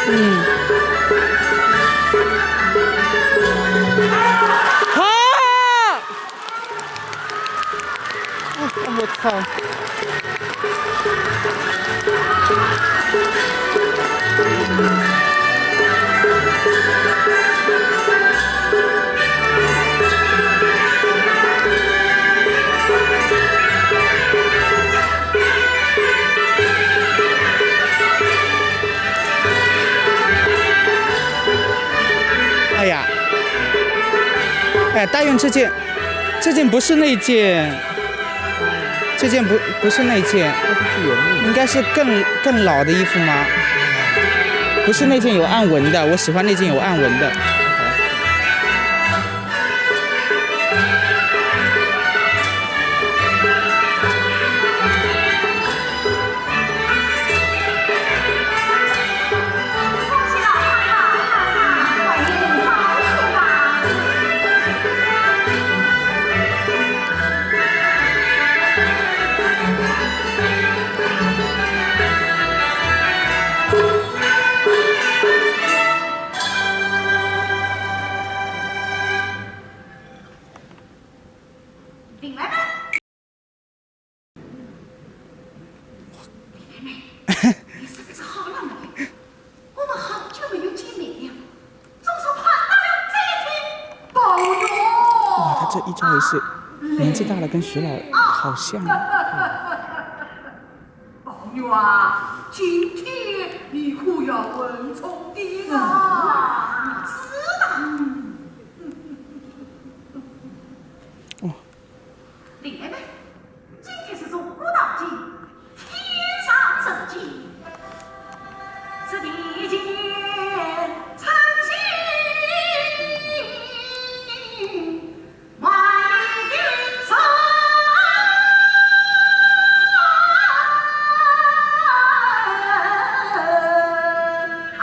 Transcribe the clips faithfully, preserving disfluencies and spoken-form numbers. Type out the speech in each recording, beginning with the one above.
嗯。啊！我操！哎呀，哎，大运这件，这件不是那件，这件不，不是那件，应该是更，更老的衣服吗？不是那件有暗纹的，我喜欢那件有暗纹的。林妹妹，林妹妹，你是不是好了没有？我们好久没有见面了，总算盼到了这一天。宝玉，哇，他这一招也是，年纪大了跟徐老好像啊。宝玉啊，今天你可要稳重点啊！是的。 林妹妹，今天是坐古道今，天上人间，是地间唱戏，万里的风。啊！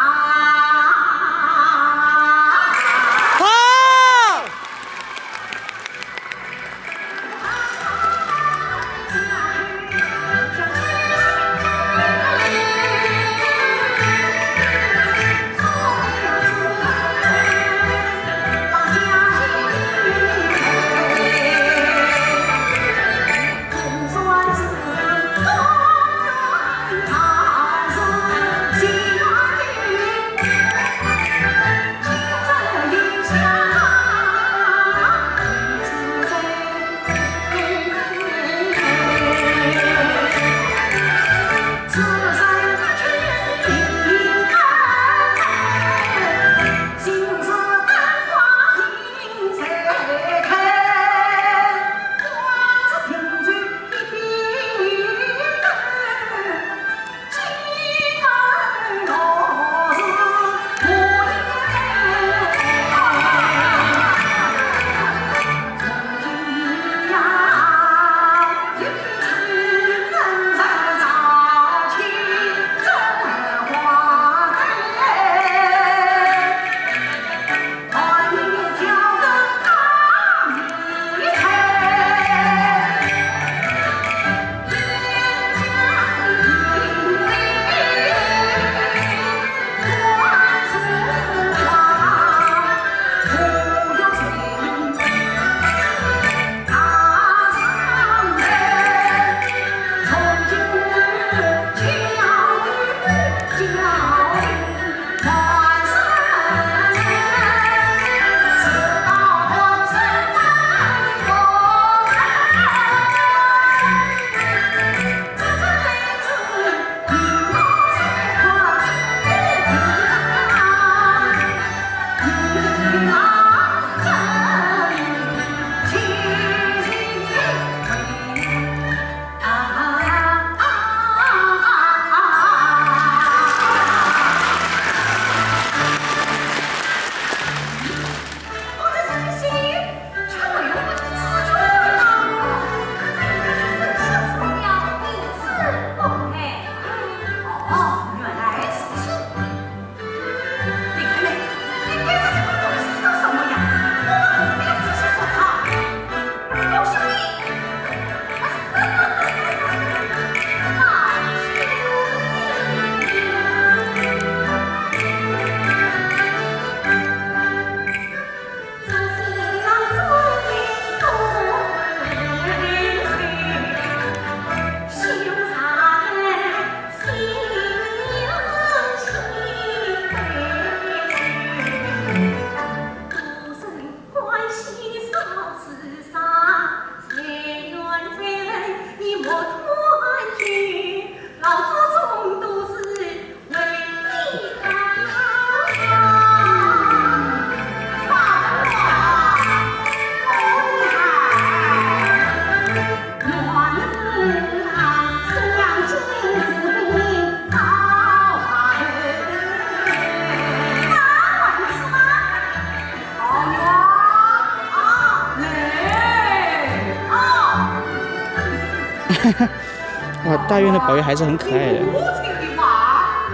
哇，大院的宝玉还是很可爱的。我听的话，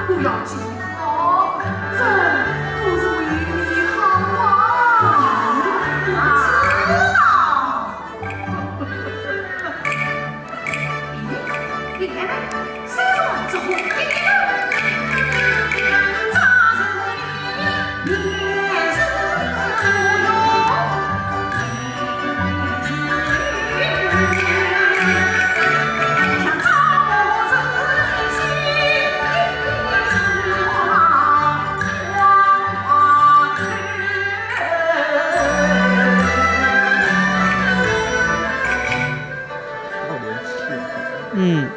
不要急着哦，这不是为你好啊。知道。嗯。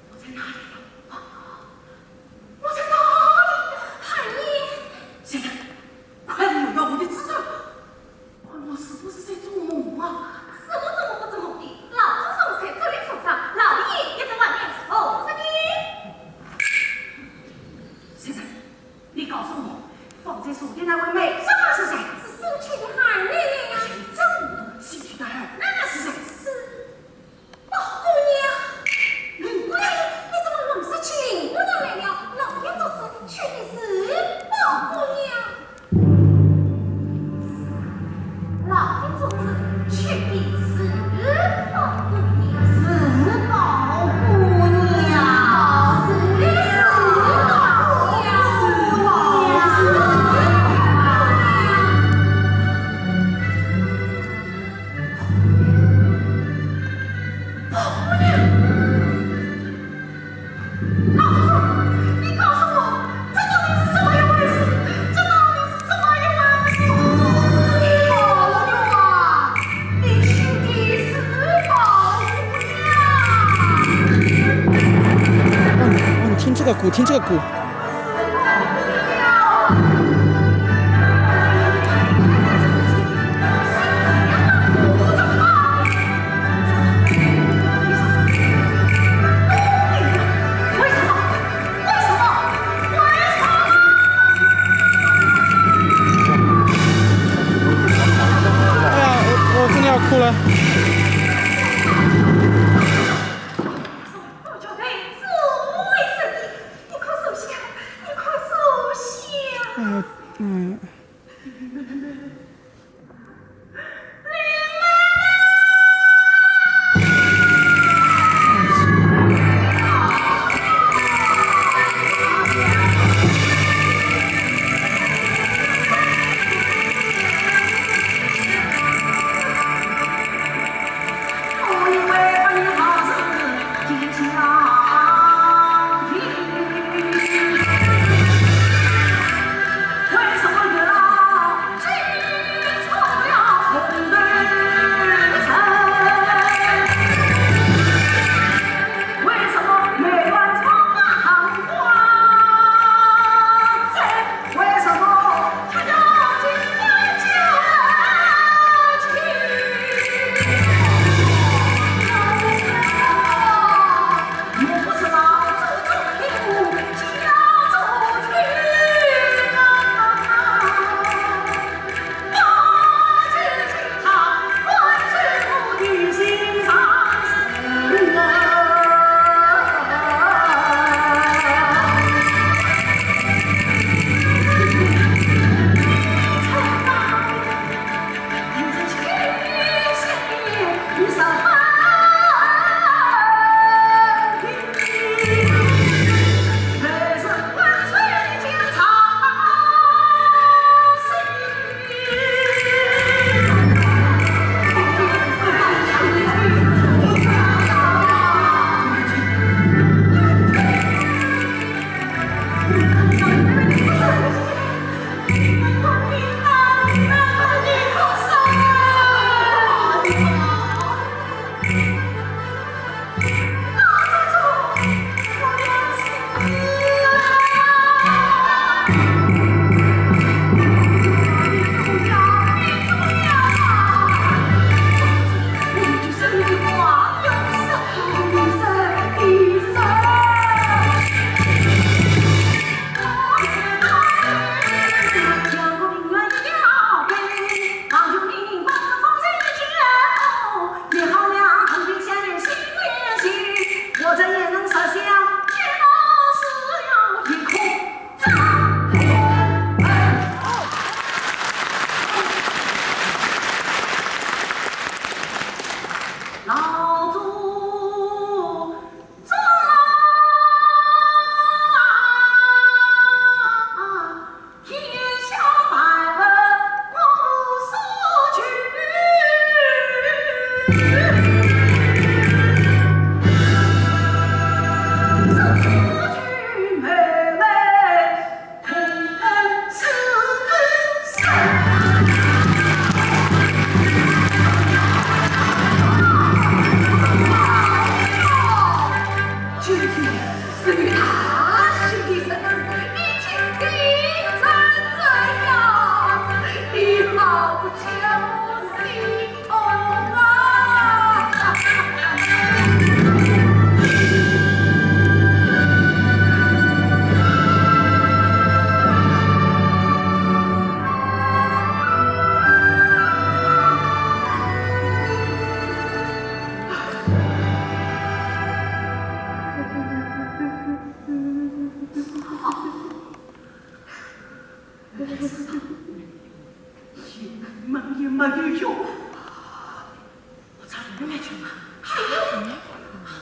我在哪里呀？啊，我在哪里呀？海英！现在，快点要我的子弹！ 我是不是在做梦啊？什么做梦不做梦的？老祖宗在这里坐上，老爷也在外面坐着呢。先生，你告诉我，方才说的那位美人儿是谁？是苏州的海妹妹呀。这么多戏曲的海妹妹是谁？是 宝姑娘，林姑娘，你怎么弄死去？林姑娘来了，老爷做主，娶的是宝姑娘。老爷做主，娶的是宝姑娘。是宝姑娘。是的，是宝姑娘。是宝姑娘。 老祖宗，你告诉我，这到底是怎么一回事？这到底是怎么一回事？哎呦啊，你娶的是宝姑娘。哇，你听这个鼓，听这个鼓。 哎呀，我，我真的要哭了。 宝贝，这位是你，你快收下，你快收下。嗯，嗯。今天是你大喜的日子，你今天怎样？你好不叫我心痛啊！门也没有用，我找你妹妹去吧。哎呦，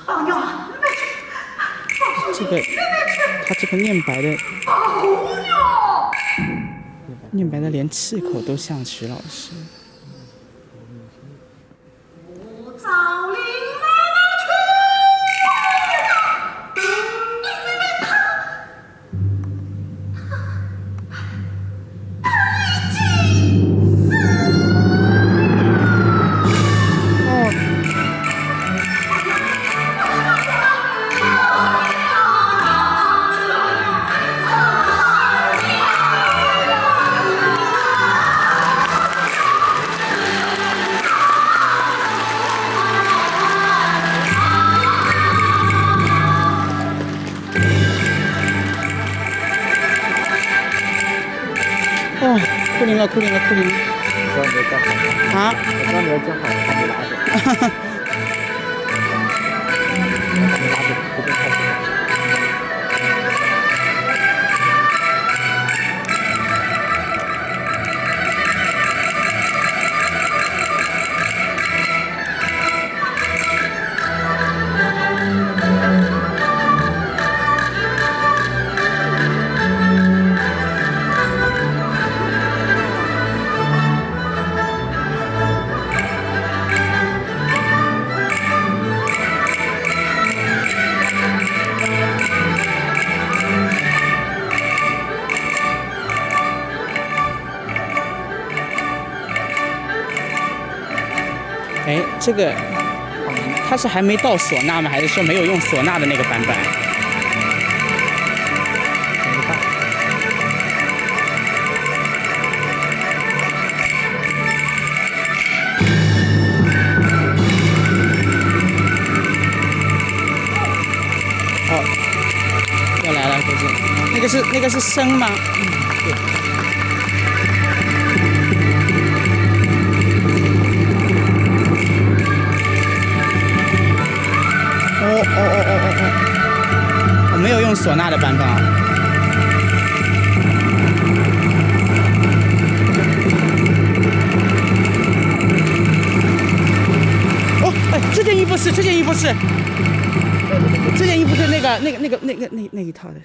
宝玉，妹妹去，宝玉，这个，妹妹去，他这个念白的，宝玉。念白的连气口都像徐老师。我找林妹妹去，因为她 哦，哭灵了，哭灵了，哭灵了。我知道你要叫喊他。啊？我知道你要叫喊他，你拉倒。你拉倒，随便看。 哎，这个，他是还没到唢呐吗？还是说没有用唢呐的那个版本？哦，要来了，估计。那个是，那个是笙吗？ 哦哦哦哦哦哦，我没有用唢呐的版本啊。哦，哎，这件衣服是，这件衣服是，这件衣服是那个那个那个那个那那一套的。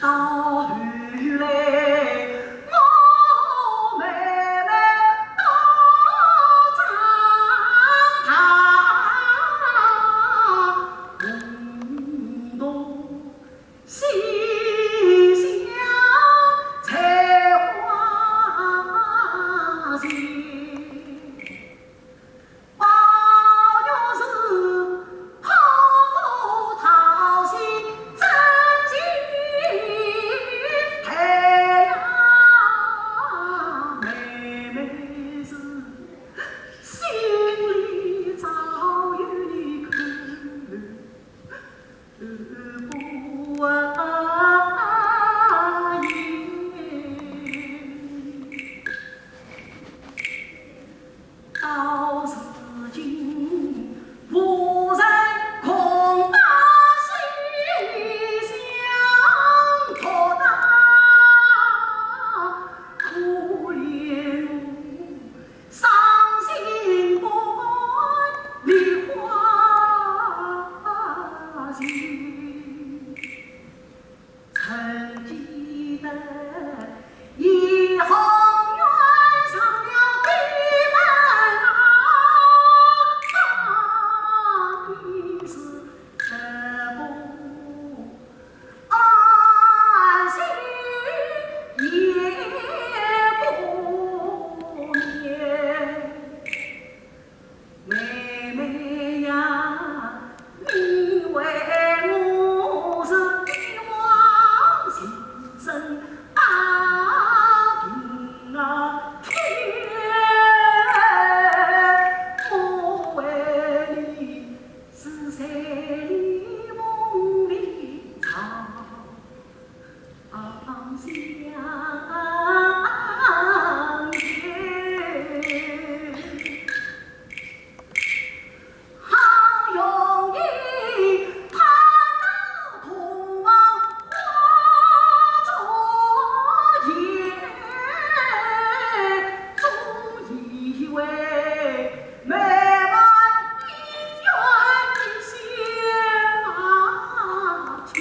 到后来，我慢慢到长大，懵懂 西厢采花情，宝玉是托付桃心真情太阳，妹妹是心里早有你看。 到如今，无人共把西厢托搭，可怜我 伤心不敢梨花情。曾记得颐红园上了闭门啊，当时这不 安心也不眠。妹妹呀，你为我是一往情深，把病啊添，我为你 是谁的梦里草香甜。好容易盼到同房花烛夜，总以为 美满姻缘香甜，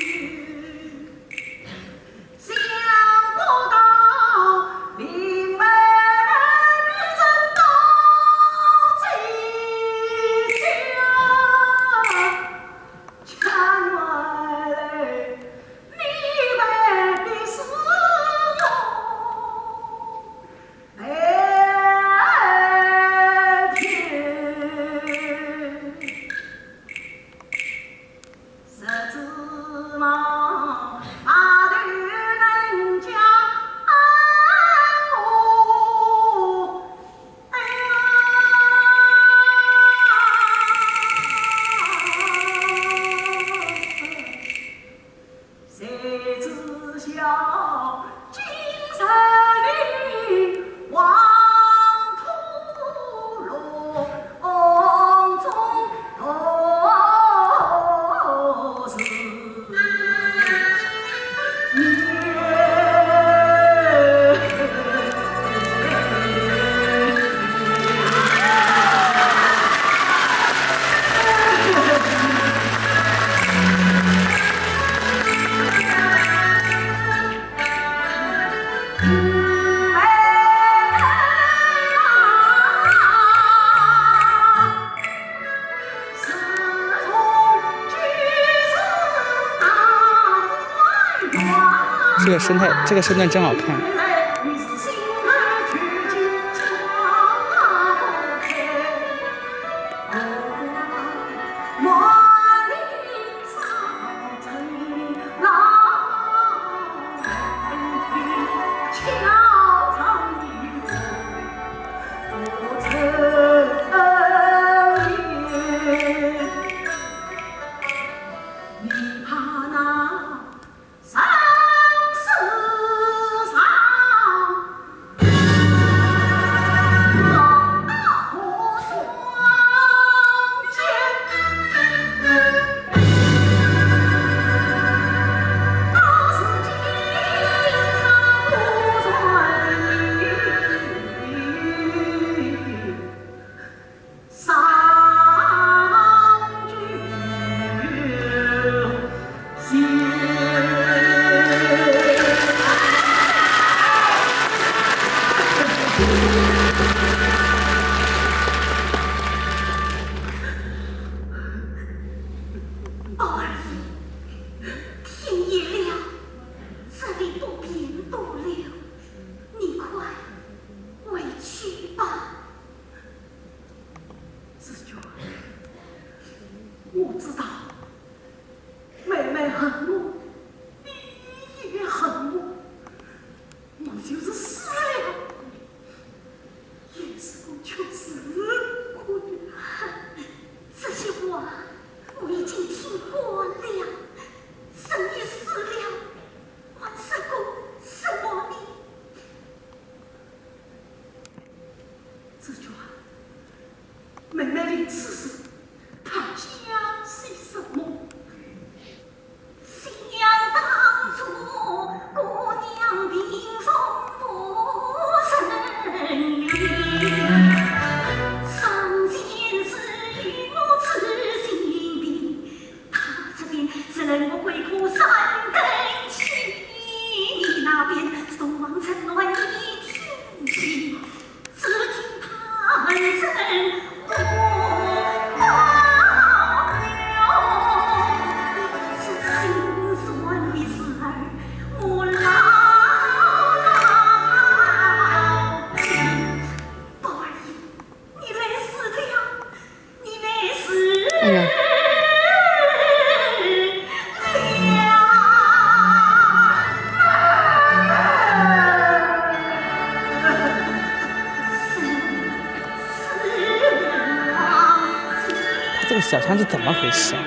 想不到林妹妹你真到这家，却原来你为的是我。 白天。实指望外头人家安我，哎呀！ 谁知晓今日里黄土路中都是 这个生态，这个生态真好看。小强是怎么回事啊？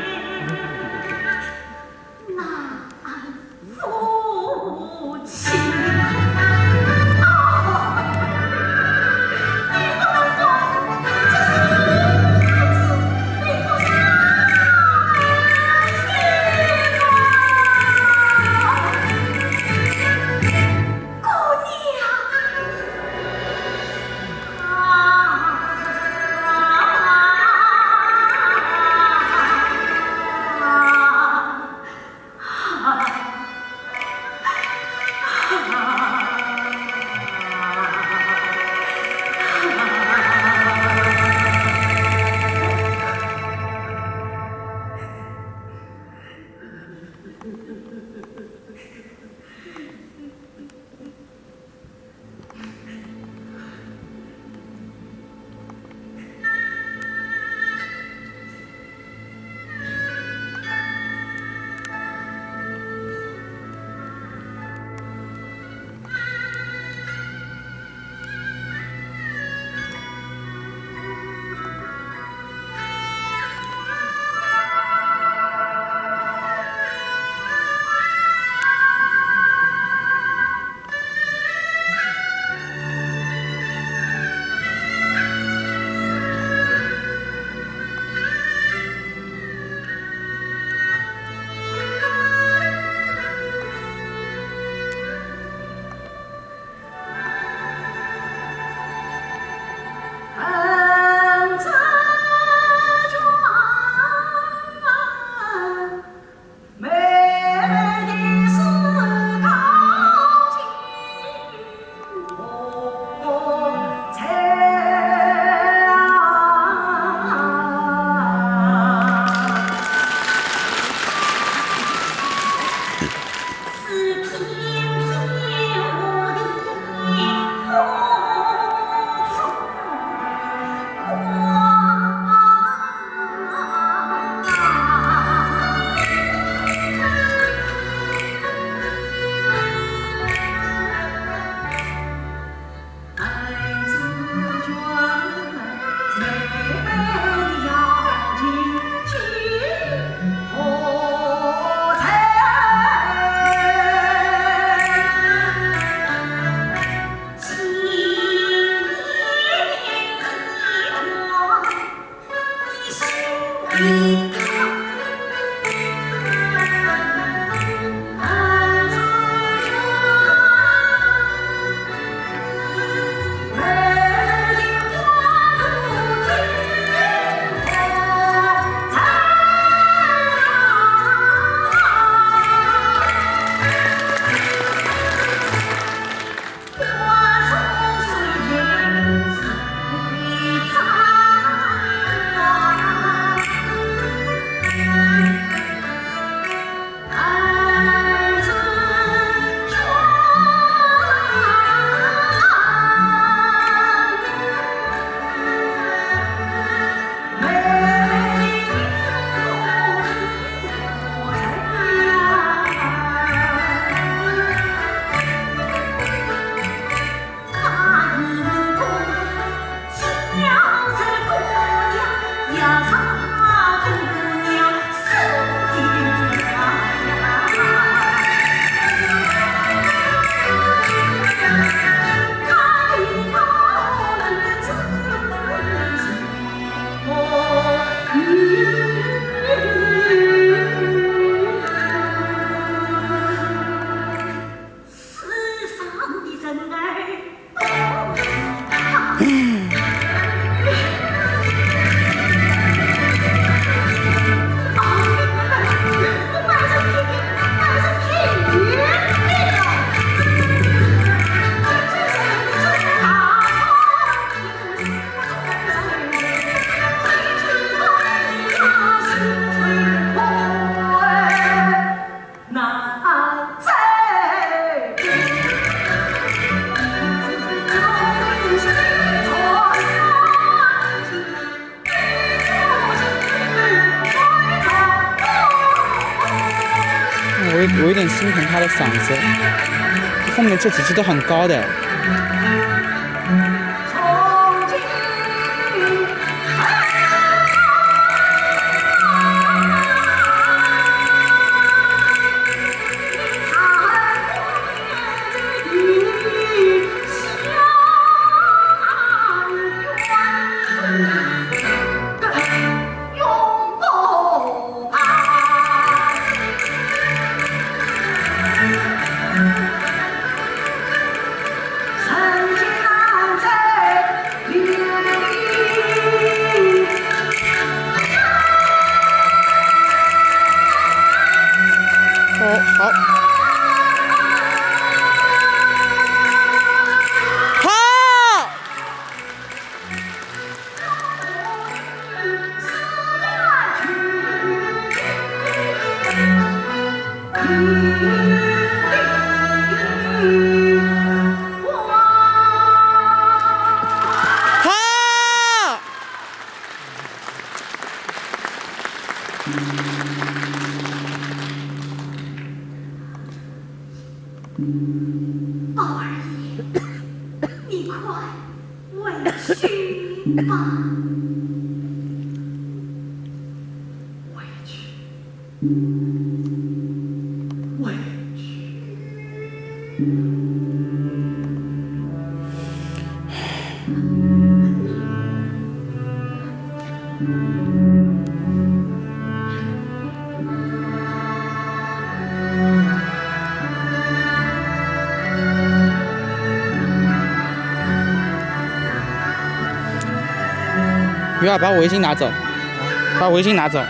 我有，我有点心疼他的嗓子，后面这几句都很高的。哦，好。好！好！ 宝二爷，你快回去吧。回去，回去。 月儿，把围巾拿走，把围巾拿走。